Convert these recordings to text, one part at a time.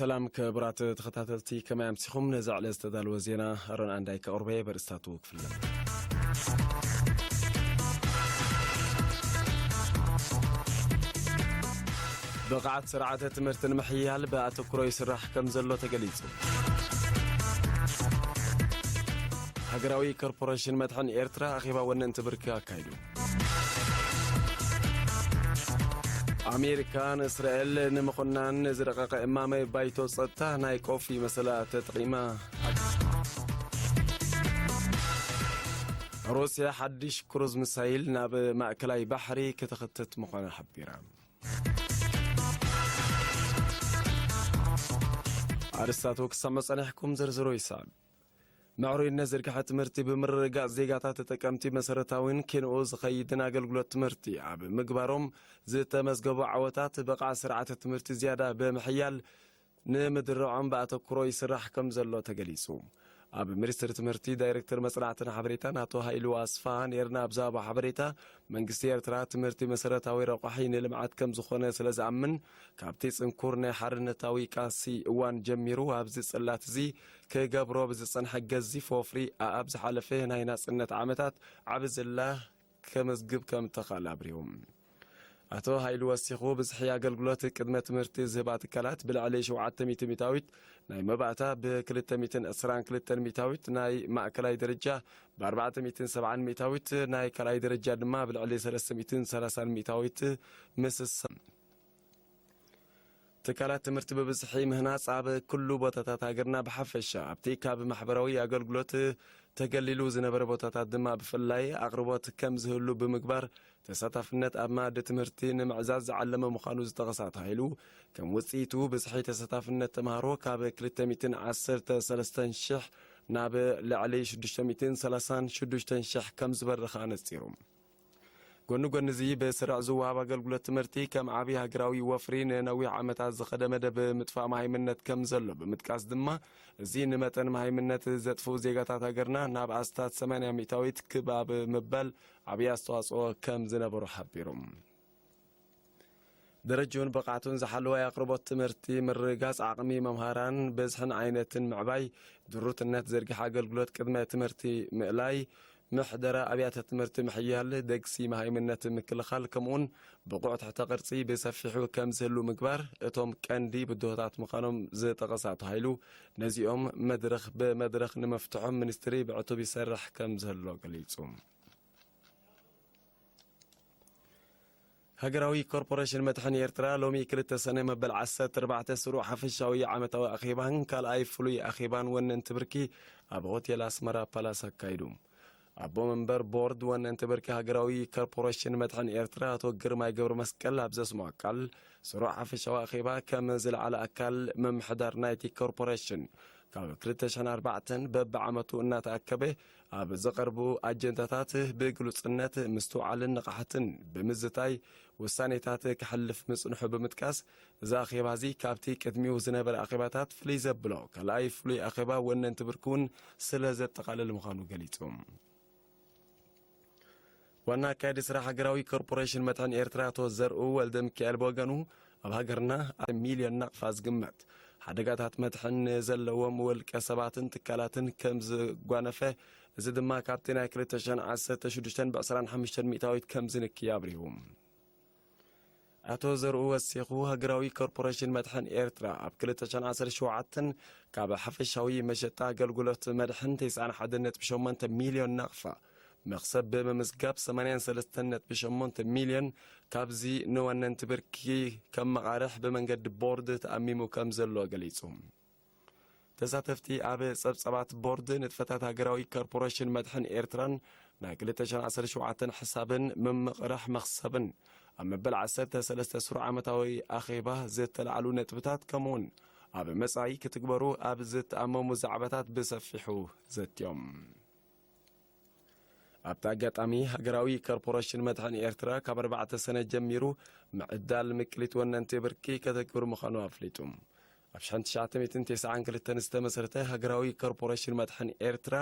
ሰላም ክቡራት ተኸታተልቲ፣ ከመይ ኣምሲኹም? ነዚ ዕለት ዝተዳለወ ዜና ኣሮን ኣንዳይ ከቕርበ በርእስታቱ ክፍለ። ብቕዓት ስርዓተ ትምህርቲ ንምሕያል ብኣተኩሮ ይስራሕ ከም ዘሎ ተገሊጹ። ሃገራዊ ኮርፖሬሽን መድሕን ኤርትራ ኣኼባ ወነንቲ ብርኪ ኣካይዱ። ኣሜሪካ ንእስራኤል ንምኹናን ዝረቐቐ እማመ ባይቶ ጸጥታ ናይ ቆፍ መሰላ ተጠቒማ። ሩስያ ሓድሽ ክሩዝ ሚሳይል ናብ ማእከላይ ባሕሪ ከተኽትት ምዃና ሓቢራ። ኣርስታቱ ክሰምዑ ጸኒሕኩም፣ ዝርዝሩ ይስዕብ። ምዕሩይነት ዝርግሐ ትምህርቲ ብምርግጋጽ፣ ዜጋታት ተጠቀምቲ መሰረታዊን ኬንኡ ዝኸይድን ኣገልግሎት ትምህርቲ ኣብ ምግባሮም ዝተመዝገቡ ዓወታት፣ ብቕዓት ስርዓተ ትምህርቲ ዝያዳ ብምሕያል ንምድርዖም ብኣተኩሮ ይስራሕ ከም ዘሎ ተገሊጹ። ኣብ ሚኒስትሪ ትምህርቲ ዳይሬክተር መጽናዕትን ሓበሬታን ኣቶ ሃይሉ ኣስፋሃ ኔርና ኣብ ዝሃቦ ሓበሬታ፣ መንግስቲ ኤርትራ ትምህርቲ መሰረታዊ ረቋሒ ንልምዓት ከም ዝኾነ ስለ ዝኣምን፣ ካብቲ ጽንኩር ናይ ሓርነታዊ ቃልሲ እዋን ጀሚሩ ኣብዚ ጽላት እዚ ክገብሮ ብዝጸንሐ ገዚፍ ወፍሪ፣ ኣኣብ ዝሓለፈ ናይ ናጽነት ዓመታት ዓቢ ዝላ ከመዝግብ ከም ተኻል ኣብሪሁ። ኣቶ ሃይሉ ወሲኹ፣ ብዝሒ ኣገልግሎት ቅድመ ትምህርቲ ዝህባ ትካላት ብልዕሊ ሸውዓተ ሚእቲ ሚእታዊት ናይ መባእታ፣ ብ ክልተ ሚእትን ዕስራን ክልተን ሚእታዊት ናይ ማእከላይ ደረጃ፣ ብ ኣርባዕተ ሚእትን ሰብዓን ሚእታዊት ናይ ካልኣይ ደረጃ ድማ ብልዕሊ ሰለስተ ሚእትን ሰላሳን ሚእታዊት ምስሳ ትካላት ትምህርቲ ብብዝሒ ምህናጽ ኣብ ኩሉ ቦታታት ሃገርና ብሓፈሻ ኣብቲ ካብ ማሕበራዊ ኣገልግሎት ተገሊሉ ዝነበረ ቦታታት ድማ ብፍላይ ኣቕርቦት ከም ዝህሉ ብምግባር ተሳታፍነት ኣብ መኣዲ ትምህርቲ ንምዕዛዝ ዝዓለመ ምዃኑ ዝጠቐሰ ኣቶ ሃይሉ፣ ከም ውጽኢቱ ብዝሒ ተሳታፍነት ተምሃሮ ካብ ክልተ ሚእትን ዓሰርተ ሰለስተን ሽሕ ናብ ልዕሊ ሽዱሽተ ሚእትን ሰላሳን ሽዱሽተን ሽሕ ከም ዝበርኸ ኣነጺሩ። ጎኒ ጎኒ እዚ ብስርዕ ዝወሃብ ኣገልግሎት ትምህርቲ ከም ዓቢ ሃገራዊ ወፍሪ ንነዊሕ ዓመታት ዝኸደ መደብ ምጥፋእ መሃይምነት ከም ዘሎ ብምጥቃስ ድማ፣ እዚ ንመጠን መሃይምነት ዘጥፍኡ ዜጋታት ሃገርና ናብ ኣስታት ሰማንያ ሚእታዊት ክብ ኣብ ምባል ዓቢ ኣስተዋጽኦ ከም ዝነበሮ ሓቢሩ። ደረጅኡን ብቕዓቱን ዝሓለወ ኣቕርቦት ትምህርቲ ምርግጋጽ፣ ዓቕሚ መምሃራን ብዝሕን ዓይነትን ምዕባይ፣ ድሩትነት ዘርግሐ ኣገልግሎት ቅድመ ትምህርቲ ምእላይ፣ ምሕደራ ኣብያተ ትምህርቲ ምሕያል፣ ደግሲ መሃይምነት ምክልኻል፣ ከምኡውን ብቑዕ ትሕተ ቅርጺ ብሰፊሑ ከም ዝህሉ ምግባር እቶም ቀንዲ ብድሆታት ምዃኖም ዝጠቐሰ ኣቶ ሃይሉ፣ ነዚኦም መድረኽ ብመድረኽ ንምፍትሖም ሚኒስትሪ ብዕቱብ ይሰርሕ ከም ዘሎ ገሊጹ። ሃገራዊ ኮርፖሬሽን መድሕን ኤርትራ ሎሚ ክልተ ሰነ መበል ዓሰርተ ኣርባዕተ ስሩዕ ሓፈሻዊ ዓመታዊ ኣኼባን ካልኣይ ፍሉይ ኣኼባን ወነንቲ ብርኪ ኣብ ሆቴል ኣስመራ ፓላስ ኣካይዱ። ኣቦ መንበር ቦርድ ወነንቲ ብርኪ ሃገራዊ ኮርፖሬሽን መድሕን ኤርትራ ኣቶ ግርማይ ገብረ መስቀል ኣብ ዘስምዖ ቃል፣ ስሩዕ ሓፈሻዊ ኣኼባ ከም ዝለዓለ ኣካል ምምሕዳር ናይቲ ኮርፖሬሽን ካብ ክልተ ሽሕን ኣርባዕተን በብዓመቱ እናተኣከበ ኣብ ዝቐርቡ ኣጀንዳታት ብግሉጽነት፣ ምስትውዓልን ንቕሓትን ብምዝታይ ውሳኔታት ከሕልፍ ምጽንሑ ብምጥቃስ፣ እዚ ኣኼባ እዚ ካብቲ ቅድሚኡ ዝነበረ ኣኼባታት ፍልይ ዘብሎ ካልኣይ ፍሉይ ኣኼባ ወነንቲ ብርኪ እውን ስለ ዘጠቓልል ምዃኑ ገሊጹ። ዋና ኣካያዲ ስራሕ ሃገራዊ ኮርፖሬሽን መድሕን ኤርትራ ኣቶ ዘርኡ ወልደ ሚካኤል ብወገኑ፣ ኣብ ሃገርና ኣብ ሚልዮን ናቕፋ ዝግመት ሓደጋታት መድሕን ዘለዎም ውልቀ ሰባትን ትካላትን ከም ዝጓነፈ፣ እዚ ድማ ካብቲ ናይ ክልተ ሽሕን ዓሰርተ ሽዱሽተን ብዕስራን ሓሙሽተን ሚእታዊት ከም ዝንኪ ኣብሪሁ። ኣቶ ዘርኡ ወሲኹ፣ ሃገራዊ ኮርፖሬሽን መድሕን ኤርትራ ኣብ ክልተ ሽሕን ዓሰርተ ሸውዓተን ካብ ሓፈሻዊ መሸጣ ኣገልግሎት መድሕን ተስዓን ሓደን ነጥቢ ሸሞንተ ሚልዮን ናቕፋ መኽሰብ ብምምዝጋብ፣ ሰማንያን ሰለስተን ነጥቢ ሸሞንተ ሚልዮን ካብዚ ንወነንቲ ብርኪ ከመቓርሕ ብመንገዲ ቦርድ ተኣሚሙ ከም ዘሎ ገሊጹ። ተሳተፍቲ ኣብ ጸብጻባት ቦርድ ንጥፈታት ሃገራዊ ኮርፖሬሽን መድሕን ኤርትራን ናይ ክልተ ሽሕን ዓሰርተ ሸውዓተን ሕሳብን ምምቕራሕ መኽሰብን ኣብ መበል ዓሰርተ ሰለስተ ስሩዕ ዓመታዊ ኣኼባ ዝተላዕሉ ነጥብታት፣ ከምኡውን ኣብ መጻኢ ክትግበሩ ኣብ ዝተኣመሙ ዛዕባታት ብሰፊሑ ዘትዮም። ኣብቲ ኣጋጣሚ፣ ሃገራዊ ኮርፖሬሽን መድሕን ኤርትራ ካብ ኣርባዕተ ሰነ ጀሚሩ ምዕዳል ምቅሊት ወነንቲ ብርኪ ከተግብር ምዃኑ ኣፍሊጡ። ኣብ ሽሕን ትሽዓተ ሚእትን ተስዓን ክልተን ዝተመስረተ ሃገራዊ ኮርፖሬሽን መድሕን ኤርትራ፣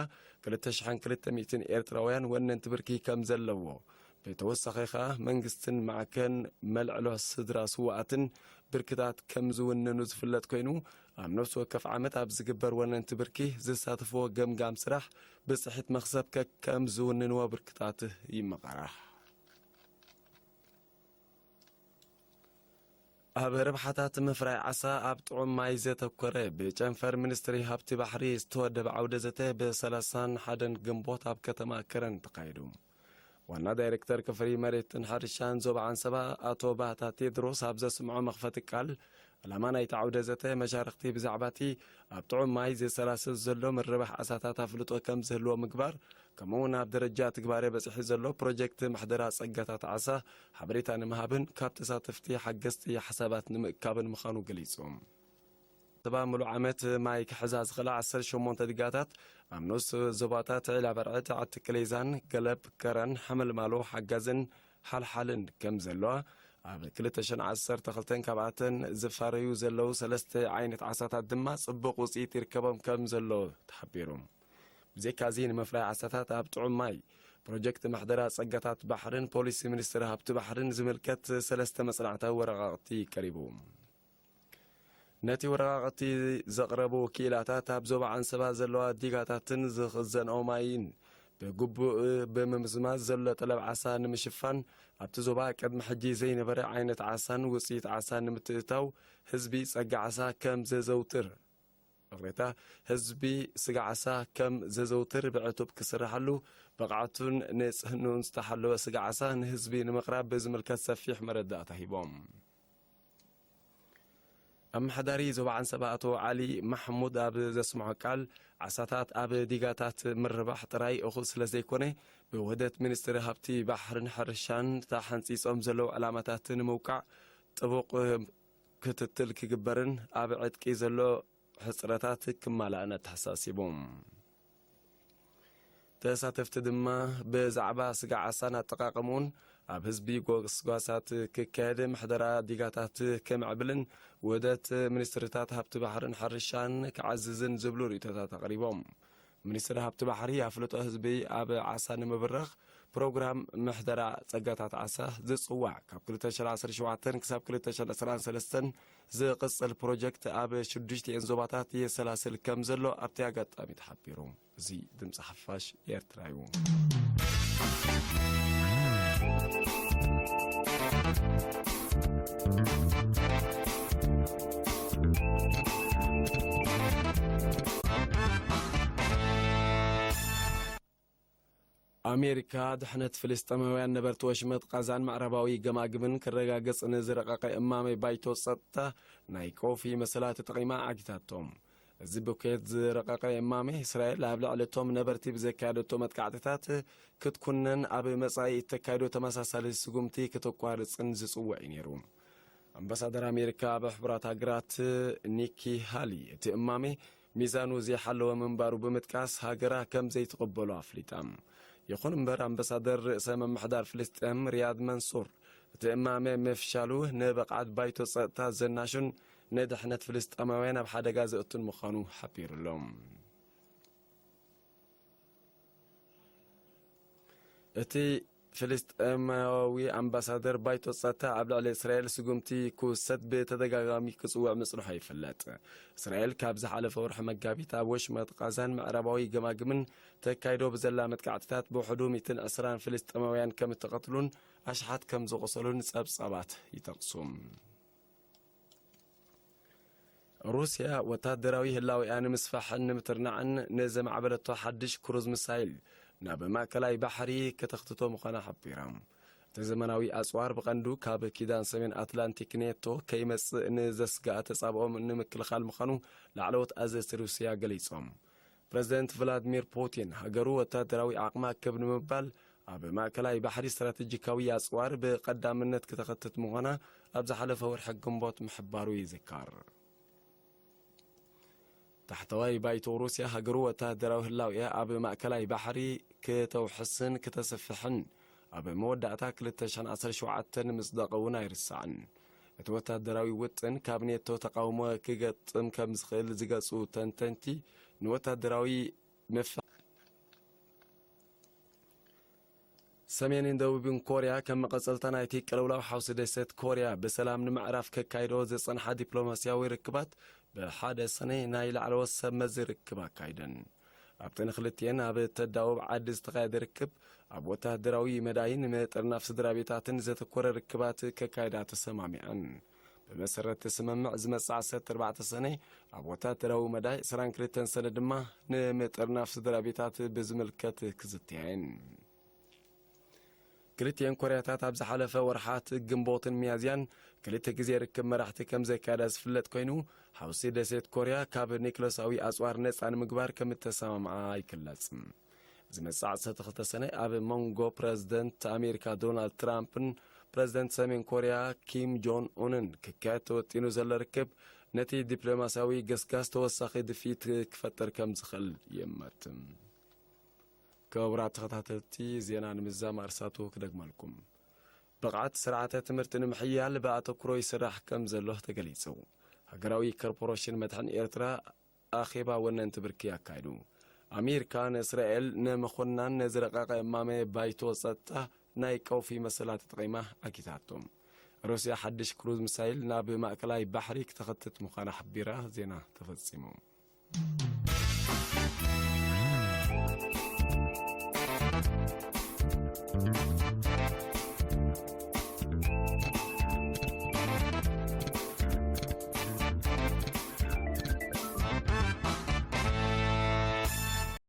ክልተ ሽሕን ክልተ ሚእትን ኤርትራውያን ወነንቲ ብርኪ ከም ዘለዎ ብተወሳኺ ኸኣ መንግስትን ማዕከን መልዕሎ ስድራ ስውኣትን ብርክታት ከም ዝውንኑ ዝፍለጥ ኮይኑ፣ ኣብ ነፍሲ ወከፍ ዓመት ኣብ ዝግበር ወነንቲ ብርኪ ዝሳተፍዎ ገምጋም ስራሕ ብፅሒት መኽሰብ ከከም ዝውንንዎ ብርክታት ይመቐራሕ። ኣብ ረብሓታት ምፍራይ ዓሳ ኣብ ጥዑም ማይ ዘተኮረ ብጨንፈር ሚኒስትሪ ሃብቲ ባሕሪ ዝተወደበ ዓውደ ዘተ ብ ሰላሳን ሓደን ግንቦት ኣብ ከተማ ከረን ተኻይዱ። ዋና ዳይሬክተር ክፍሊ መሬትን ሕርሻን ዞባ ዓንሰባ ኣቶ ባህታ ቴድሮስ ኣብ ዘስምዖ መኽፈቲ ቃል፣ ዕላማ ናይቲ ዓውደ ዘተ መሻርኽቲ ብዛዕባ እቲ ኣብ ጥዑም ማይ ዘሰላስል ዘሎ ምርባሕ ዓሳታት ኣፍልጦ ከም ዝህልዎ ምግባር፣ ከምኡ እውን ኣብ ደረጃ ትግባረ በፂሑ ዘሎ ፕሮጀክት ምሕደራ ፀጋታት ዓሳ ሓበሬታ ንምሃብን ካብ ተሳተፍቲ ሓገዝቲ ሓሳባት ንምእካብን ምዃኑ ገሊጹ። ሰባ ምሉእ ዓመት ማይ ክሕዛ ዝኽእላ ዓሰርተ ሸሞንተ ዲጋታት ኣብ ንኡስ ዞባታት ዒላ በርዕድ፣ ዓቲ ቅሌዛን፣ ገለብ፣ ከረን፣ ሓመልማሎ፣ ሓጋዝን ሓልሓልን ከም ዘለዋ፣ ኣብ ክልተ ሽሕን ዓሰርተ ክልተን ካብኣተን ዝፋረዩ ዘለዉ ሰለስተ ዓይነት ዓሳታት ድማ ጽቡቕ ውጽኢት ይርከቦም ከም ዘሎ ተሓቢሩ። ብዘይካዚ ንምፍራይ ዓሳታት ኣብ ጥዑም ማይ ፕሮጀክት ምሕደራ ጸጋታት ባሕርን ፖሊሲ ሚኒስትሪ ሃብቲ ባሕርን ዝምልከት ሰለስተ መጽናዕታዊ ወረቓቕቲ ቀሪቡ። ነቲ ወረቓቕቲ ዘቕረቡ ክኢላታት ኣብ ዞባ ዓንሰባ ዘለዋ ዲጋታትን ዝኽዘንኦ ማይን ብግቡእ ብምምዝማዝ ዘሎ ጠለብ ዓሳ ንምሽፋን ኣብቲ ዞባ ቅድሚ ሕጂ ዘይነበረ ዓይነት ዓሳን ውፅኢት ዓሳን ንምትእታው ህዝቢ ጸጋ ዓሳ ከም ዘዘውትር ይቕሬታ፣ ህዝቢ ስጋ ዓሳ ከም ዘዘውትር ብዕቱብ ክስርሓሉ፣ ብቕዓቱን ንጽህንኡን ዝተሓለወ ስጋ ዓሳ ንህዝቢ ንምቕራብ ብዝምልከት ሰፊሕ መረዳእታ ሂቦም። ኣመሓዳሪ ዞባ ዓንሰባ ኣቶ ዓሊ ማሕሙድ ኣብ ዘስምዖ ቃል፣ ዓሳታት ኣብ ዲጋታት ምርባሕ ጥራይ እኹል ስለ ዘይኮነ፣ ብውህደት ሚኒስትሪ ሃብቲ ባሕርን ሕርሻን ተሓንጺጾም ዘለዉ ዕላማታት ንምውቃዕ ጥቡቕ ክትትል ክግበርን ኣብ ዕጥቂ ዘሎ ሕጽረታት ክማላእን ኣተሓሳሲቡ። ተሳተፍቲ ድማ ብዛዕባ ስጋ ዓሳን ኣጠቓቕምኡን ኣብ ህዝቢ ጎስጓሳት ክካየድ፣ ምሕደራ ዲጋታት ክምዕብልን ውህደት ሚኒስትሪታት ሃብቲ ባሕርን ሕርሻን ክዓዝዝን ዝብሉ ርእይቶታት ኣቕሪቦም። ሚኒስትሪ ሃብቲ ባሕሪ ኣፍልጦ ህዝቢ ኣብ ዓሳ ንምብራኽ ፕሮግራም ምሕደራ ጸጋታት ዓሳ ዝጽዋዕ ካብ ክልተ ሽሕን ዓሰርተ ሸውዓተን ክሳብ ክልተ ሽሕን ዕስራን ሰለስተን ዝቕጽል ፕሮጀክት ኣብ ሽዱሽቲኤን ዞባታት የሰላስል ከም ዘሎ ኣብቲ ኣጋጣሚ ተሓቢሩ። እዚ ድምጺ ሓፋሽ ኤርትራ እዩ። ኣሜሪካ፣ ድሕነት ፍልስጤማውያን ነበርቲ ወሽመጥ ቃዛን ምዕራባዊ ገማግምን ክረጋገጽ ንዝረቐቐ እማመ ባይቶ ጸጥታ ናይ ቀውፊ መሰላት ተጠቒማ ዓጊታቶም። እዚ ብኩዌት ዝረቐቐ እማመ፣ እስራኤል ኣብ ልዕሊ እቶም ነበርቲ ብዘካየደቶ መጥቃዕትታት ክትኩነን ኣብ መጻኢ እተካይዶ ተመሳሳሊ ስጉምቲ ክተቋርጽን ዝጽውዕ እዩ ነይሩ። ኣምባሳደር ኣሜሪካ ኣብ ሕቡራት ሃገራት ኒኪ ሃሊ፣ እቲ እማመ ሚዛኑ ዘይሓለወ ምንባሩ ብምጥቃስ፣ ሃገራ ከም ዘይትቕበሎ ኣፍሊጣ። ይኹን እምበር፣ ኣምባሳደር ርእሰ ምምሕዳር ፍልስጤም ሪያድ መንሱር፣ እቲ እማመ ምፍሻሉ ንብቕዓት ባይቶ ጸጥታ ዘናሹን ንድሕነት ፍልስጤማውያን ኣብ ሓደጋ ዘእቱን ምዃኑ ሓቢሩ ኣሎ። እቲ ፍልስጤማዊ ኣምባሳደር፣ ባይቶ ጸጥታ ኣብ ልዕሊ እስራኤል ስጉምቲ ክውሰድ ብተደጋጋሚ ክጽውዕ ምጽንሖ ይፍለጥ። እስራኤል ካብ ዝሓለፈ ወርሒ መጋቢት ኣብ ወሽመጥ ቃዛን ምዕራባዊ ገማግምን ተካይዶ ብዘላ መጥቃዕትታት ብውሕዱ ሚእትን ዕስራን ፍልስጤማውያን ከም እተቐትሉን ኣሽሓት ከም ዝቖሰሉን ጸብጻባት ይጠቕሱ። ሩስያ ወታደራዊ ህላዌኣ ንምስፋሕን ንምትርናዕን ንዘማዕበለቶ ሓድሽ ክሩዝ ሚሳይል ናብ ማእከላይ ባሕሪ ከተኽትቶ ምዃና ሓቢራ። እቲ ዘመናዊ ኣጽዋር ብቐንዱ ካብ ኪዳን ሰሜን ኣትላንቲክ ኔቶ ከይመጽእ ንዘስግኣ ተጻብኦም ንምክልኻል ምዃኑ ላዕለዎት ኣዘዝቲ ሩስያ ገሊጾም። ፕረዚደንት ቭላድሚር ፑቲን፣ ሃገሩ ወታደራዊ ዓቕማ ክብ ንምባል ኣብ ማእከላይ ባሕሪ ስትራተጂካዊ ኣጽዋር ብቐዳምነት ክተኸትት ምዃና ኣብ ዝሓለፈ ወርሒ ግንቦት ምሕባሩ ይዝከር። ታሕተዋይ ባይቶ ሩስያ፣ ሃገሩ ወታደራዊ ህላውያ ኣብ ማእከላይ ባሕሪ ክተውሕስን ክተስፍሕን ኣብ መወዳእታ ክልተ ሽሕን ዓሰርተ ሸውዓተን ምጽዳቑ እውን ኣይርሳዕን። እቲ ወታደራዊ ውጥን ካብ ኔቶ ተቓውሞ ክገጥም ከም ዝኽእል ዝገልጹ ተንተንቲ፣ ንወታደራዊ ምፍ-፣ ሰሜንን ደቡብን ኮርያ ከም መቐጸልታ ናይቲ ቅልውላው ሓውሲ ደሴት ኮርያ ብሰላም ንምዕራፍ ከካይዶ ዝጸንሓ ዲፕሎማስያዊ ርክባት ብሓደ ሰነ ናይ ላዕለዎት ሰብ መዚ ርክብ ኣካይደን። ኣብተን ክልቲኤን ኣብ ተዳውብ ዓዲ ዝተኻየደ ርክብ ኣብ ወታደራዊ መዳይን ምጥርናፍ ስድራ ቤታትን ዘተኮረ ርክባት ከካይዳ ተሰማሚዐን። ብመሰረት ስምምዕ ዝመጽእ ዓሰርተ ኣርባዕተ ሰነ ኣብ ወታደራዊ መዳይ ዕስራን ክልተን ሰነ ድማ ንምጥርናፍ ስድራ ቤታት ብዝምልከት ክዝትያየን። ክልቲኤን ኮርያታት ኣብ ዝሓለፈ ወርሓት ግንቦትን ሚያዝያን ክልተ ግዜ ርክብ መራሕቲ ከም ዘካየዳ ዝፍለጥ ኮይኑ፣ ሓውሲ ደሴት ኮርያ ካብ ኒክለሳዊ ኣጽዋር ነጻ ንምግባር ከም እተሰማምዓ ይግለጽ። ዝመጽእ ዓሰርተ ክልተ ሰነ ኣብ መንጎ ፕረዚደንት ኣሜሪካ ዶናልድ ትራምፕን ፕረዚደንት ሰሜን ኮርያ ኪም ጆን ኡንን ክካየድ ተወጢኑ ዘሎ ርክብ ነቲ ዲፕሎማስያዊ ገስጋስ ተወሳኺ ድፊት ክፈጥር ከም ዝኽእል ይእመት። ክቡራት ተኸታተልቲ፣ ዜና ንምዛም ኣርሳቱ ክደግመልኩም። ብቕዓት ስርዓተ ትምህርቲ ንምሕያል ብኣተኩሮ ይስራሕ ከም ዘሎ ተገሊጹ። ሃገራዊ ኮርፖሬሽን መድሕን ኤርትራ ኣኼባ ወነንቲ ብርኪ ኣካይዱ። ኣሜሪካ ንእስራኤል ንምኹናን ንዝረቐቐ እማመ ባይቶ ጸጥታ ናይ ቀውፊ መሰላት ተጠቒማ ኣጊታቶ። ሩስያ ሓድሽ ክሩዝ ሚሳይል ናብ ማእከላይ ባሕሪ ክተኸትት ምዃና ሓቢራ። ዜና ተፈጺሙ።